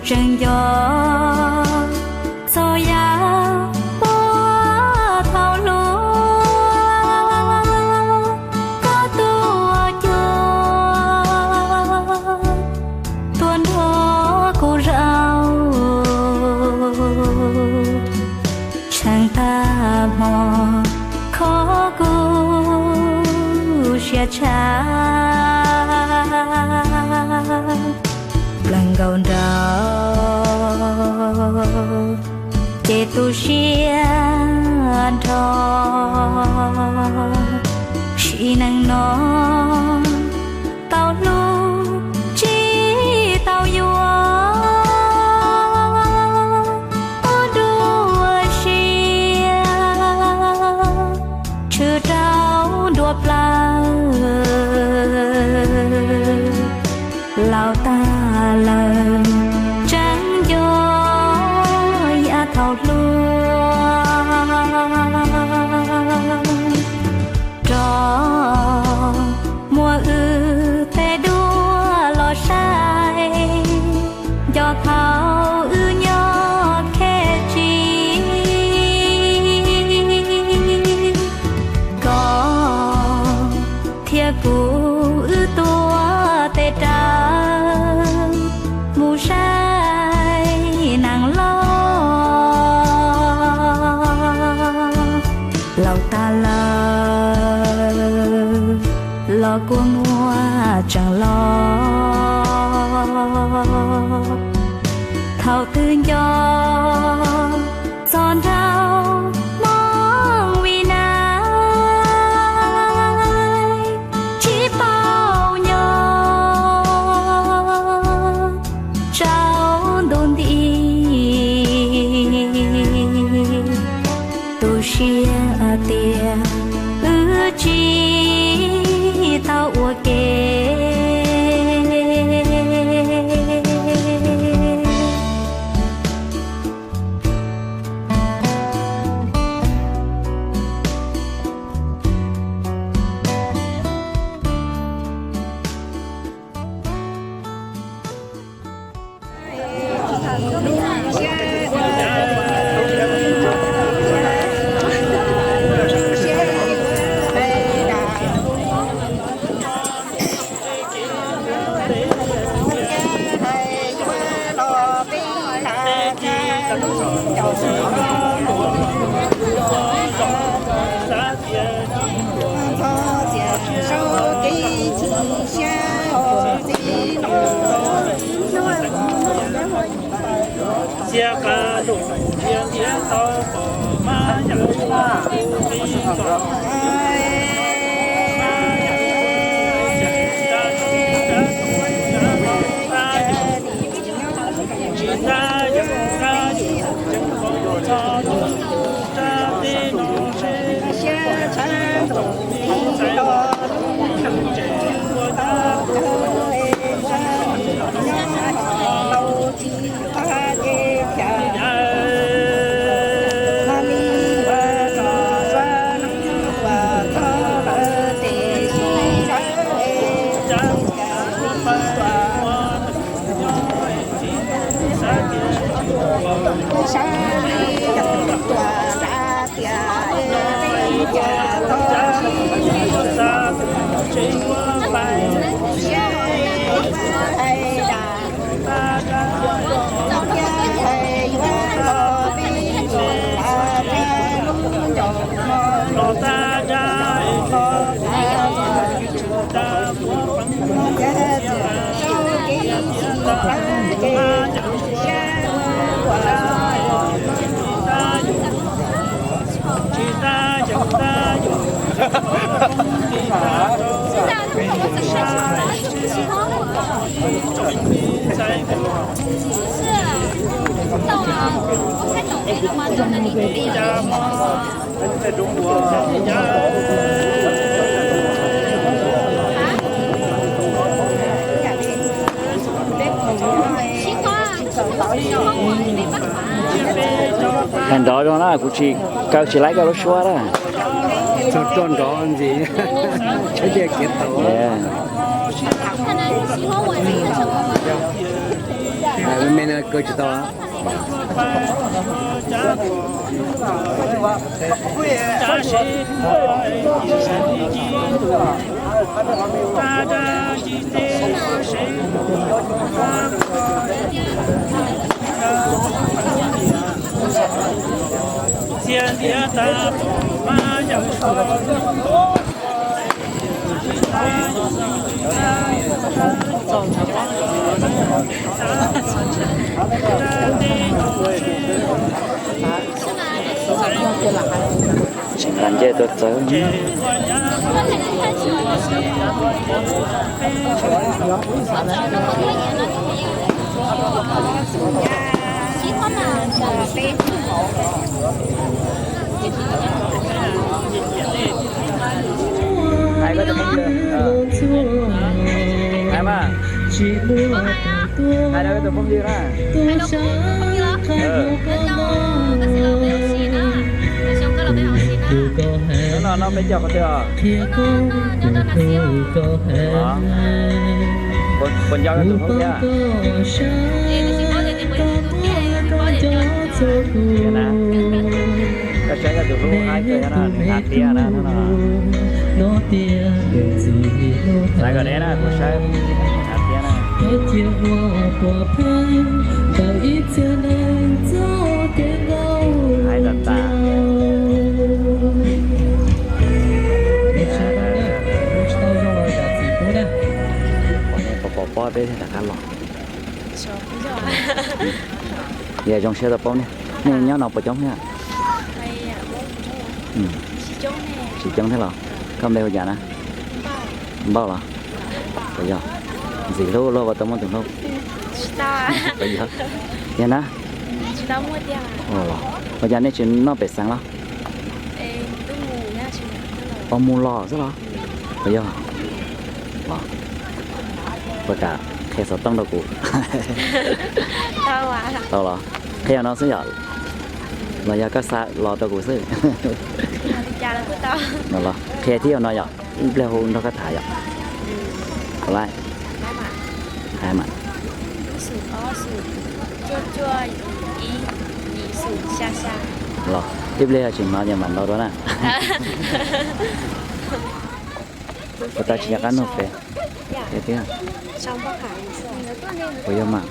Tseem nco txog yav uas thaum hluas, koj tuaj cuag, tuaj nrog kuv zaum, tshee tag hmo kho kuv siab tshaj. Plaws nkaus nraud ces tu siab nrho, sim neej no tau hlub tsis tau yuav, ua dua siab tshwm rau nruab plawv. Laus tag lawm tseem nco yav thaum hluas, rov muab wb tej duab los saib, nco thaum wb nyob khej tsis, koj thiab kuv wb tuav tes rawv mus saib neeg laus. Laus tag lawm los kua muag tseem los, thaum twg nco txog nraug Hmoob Vib Nais, tsis paub nyob tsaus ntuj nti. Tu siab tias wb tsis tau ua ke. Hais nrov zog na, kuv tsis, kaw tsis laib koj lub suab na. Txog roj nrov ntxiv, tsheb ciaj kev tau. Me no kaw tsis tau. Tsis nqa ncej tuaj txawb. Hais koj tus phooj ywg. Hais mas. Hais rau koj tus phooj ywg na. Hnub no noj peb caug qhov twg os? Puas nco koj tus hlub thiab? Koj saib koj tus hlub haib kawg thiab na, nws hnav tiab na. Xav kom deb na, kuv saib hnav tiab na. Haib tas tas. Pom pob peb thiaj rov qab los. Yog zoo siab tau paub nej. Nej nyob no puas coob thiab? Tsis coob thiab los? Koj npe hu cas na? Npauj los? Puas yog? Ntxim hlub luag puas tau muaj tus hlub? Puas yog? Yog na? Ua cas nej tsis noj pem xeev los? Os, mus los xwb los? Puas yog? Los, puas kam qhia xov tooj rau kuv? Tau los? Qhia no xwb yom? Los yog koj xa los rau kuv xwb? Los qhia thiab no yom, ib pliag hu nrog koj tham yom. Hais mas. Los ib pliag yog tsis hnov ces mam ntaus dua na. Puas tau tsis nco qab nug fev thiab? Puas yog mas?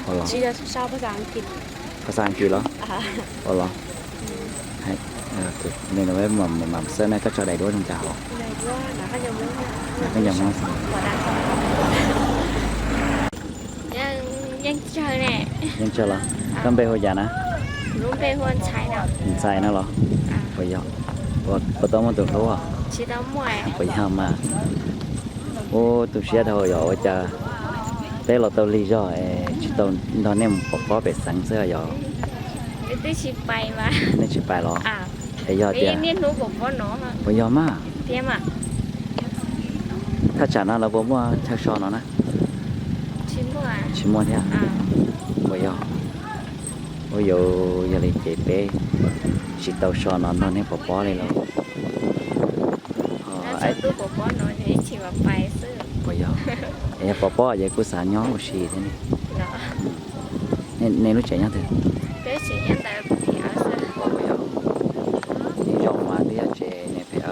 Ua los? Phas xas Askiv los? Ua los? Tus me no mam xawb na, koj tso daim duab zoo cas hauv? Koj nco Hmoob xwb. Yeej tsawg los? Koj npe hu cas na? Ntxhais no los? Puas yog? Puas tau muaj tus hlub? Puas yog mas? Ua tu siab dhau yog ua cas peb los tau lig zog es tsis tau nrog nej mus pov pob pem xeev xwb yog? Nej tsis pais los? Es yog tias, puas yog mas? Thaj tsam no lawv puas muaj chaw so no na? Tsis muaj thiab. Puas yog? Ua yog, yog li ces peb tsis tau so no nrog nej pov pob li lauj. Puas yog? Es yog pov pob ces kuj xav nyob ua si thiab ne. Nej lub tsev nyob twg? Puas yog? Ib zaug mas twb yog tsev ne phem.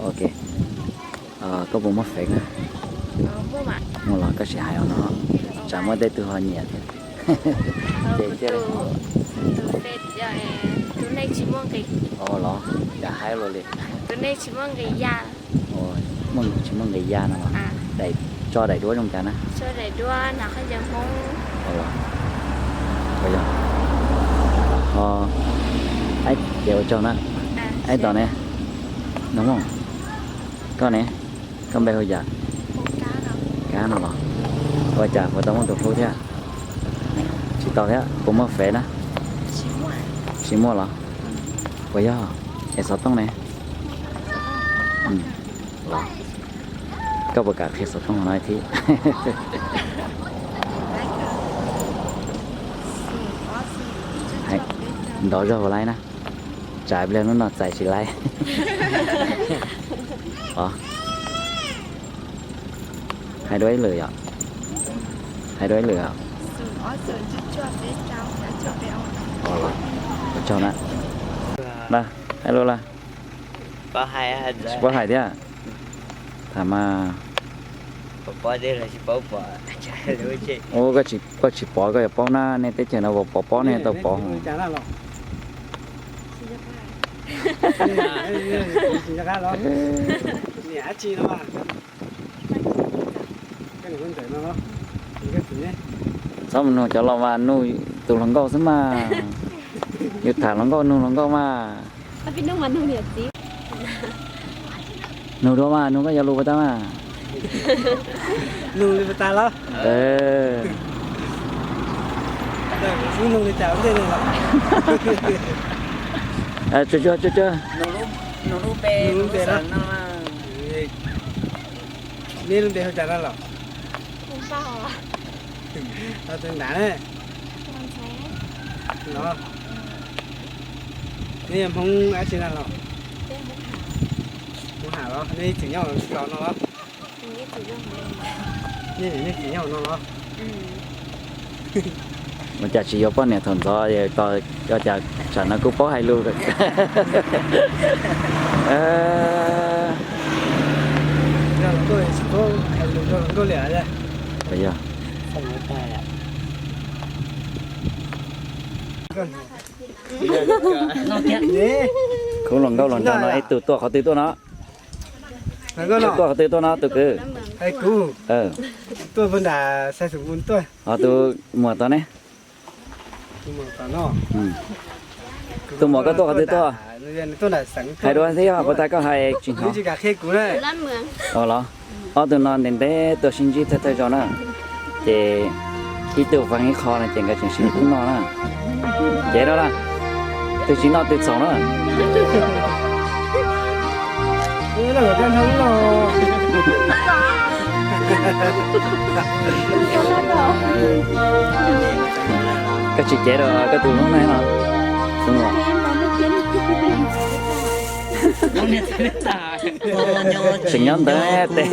Ok. Koj puas muaj fev na? Muaj los koj sim hais no, tsam muaj tej tug ho nyiam thiab. Ces thiaj li los cas haib luaj li. Tsis muaj nqis ya no los? Tso daim duab zoo cas na? Ho, ces ua tsaug na. Aib tos ne, koj ne, koj npe hu cas? Kab no los? Ua cas puas tau muaj tus hlub thiab? Tsis tau thiab. Puas muaj fev na? Tsis muaj los? Puas yog? Es xov tooj ne? Los, koj puas kam qhia xov tooj no ib thib? Nrov zog puas laib na? Tsam pliag hnub no txais tsis laib. Hais dua ib lwm yom. Hais dua ib lwm. Ua tsaug na. Hais lus lawm. Tsis paub hais thiab. Tham mas. Ua koj tsis pom koj yuav paub na, nej teb chaws no puas pom pob nej tau pom. Txhob mus nug cov laus mas, nug tus hluas nkauj xwb mas. Yus tham hluas nkauj nug hluas nkauj mas. Nug dua mas, nug koj yog lus puas tau mas. Nug li puas tau los? Tsuag tsuag tsuag tsuag. Neb lub npe hu cas no los? Los txog nrad ne. No, neb yog Hmoob dab tsi na los? Hmoob Ham los, nej ib txwm nyob zos no los? Nej niam nej txiv nyob no los? Ua cas tsis yuav poj niam thaum ntxov, ua cas tsam no kuj paub hais lus. Yog, khub hluas nkauj hluas nraug no ib tug tuaj qhov twg tuaj no? Tuaj qhov twg tuaj no tus kwv? Ho tus muam tod ne? Tus muam koj tuaj qhov twg tuaj? Hais dua thiab, puas tau koj hais tsis hnov? Los, ob tug no ntev ntev tuaj sib ntsib thawj thawj zaug na, ces ib tug feem ib qho no ces nkawd tseem sib hlub no na. Ces no na, twb tsis noj twb txhaum na. Koj tsis cev rau koj tus hlub ne no? Tseem nyob ntawd tes.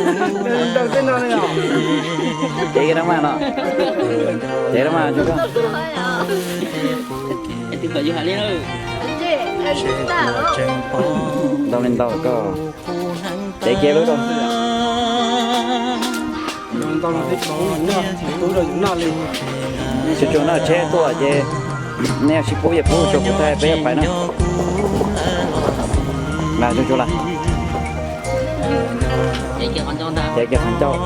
Cev kiag rau mas no. Cev rau mas. Ntau li ntau koj. Cev kiag lub rau. Tsuag tsuag no, tsheb tuaj ces nej sib pub ces pub, tsuas kuv thaij peb pais na. Mas tsuag tsuag lawm. Cev kiag qhov ncauj.